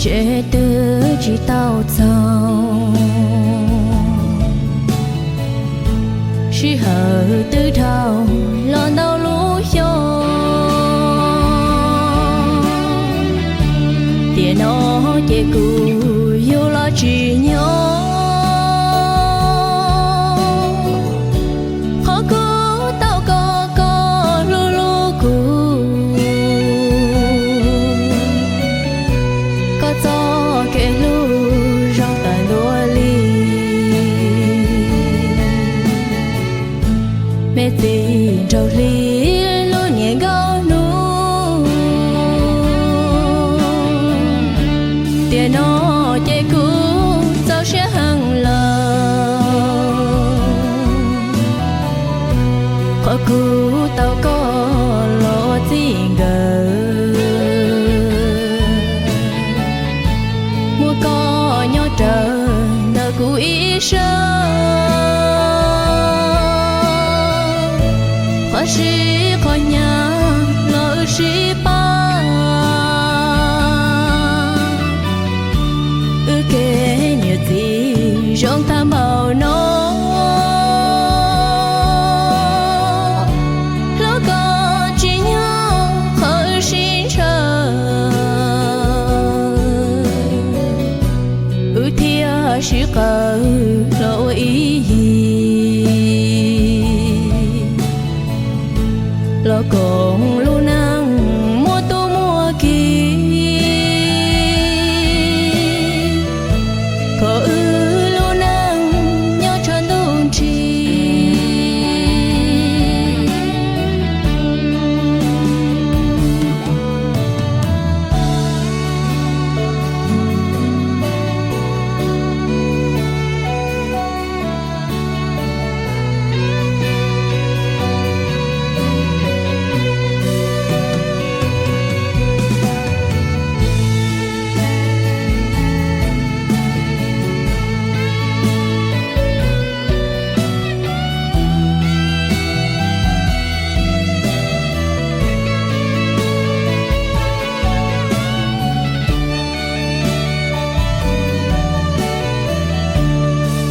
Tsev twb tsis tau txaus, sij hawm twb dhau los ntau lub xyoo. Tiam no ces kuv yug los tsis nyob, qhov kuv tau koj, koj hlub hlub kuv, koj txoj kev hlub zoo tawm ntua li. Me txiv nraug hli lub niag nkauj hnub, tiam no ces kuv txaus siab heev lawm. Qhov kuv tau koj los ua txij nkawm, muaj koj nyob rawm ntawm kuv ib sab. Qhov sib qhov hnyav los wb sib pab, wb kev niam txiv zoo tag npaum no. Hlub koj tsis nyob qhov wb sib ntshaw, wb thiaj sib qawm los ua ib yig. Los koom lub neej muaj tub muaj ki, kom wb lub neej nyob tshav ntuj nrig.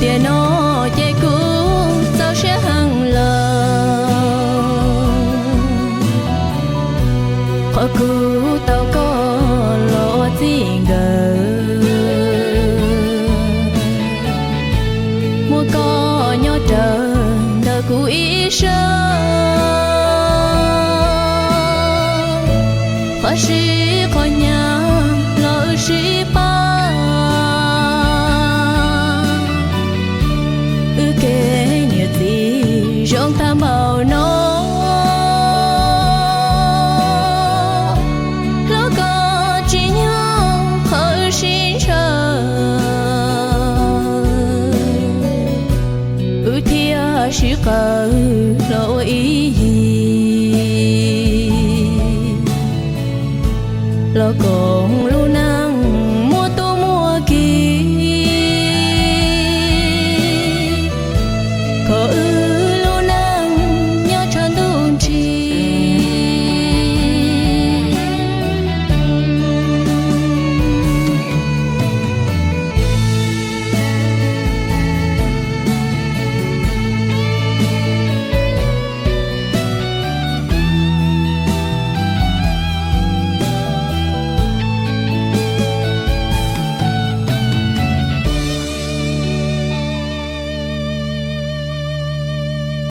Tiam no ces kuv txaus siab heev lawm, qhov kuv tau koj los ua txij nkawm, muaj koj nyob rawm ntawm kuv ib sab. Qhov sib qhov hnyav los wb sib pab, wb kev niam txiv zoo tag npaum no. Hlub koj tsis nyob qhov wb sib ntshaw, wb thiaj sib qawm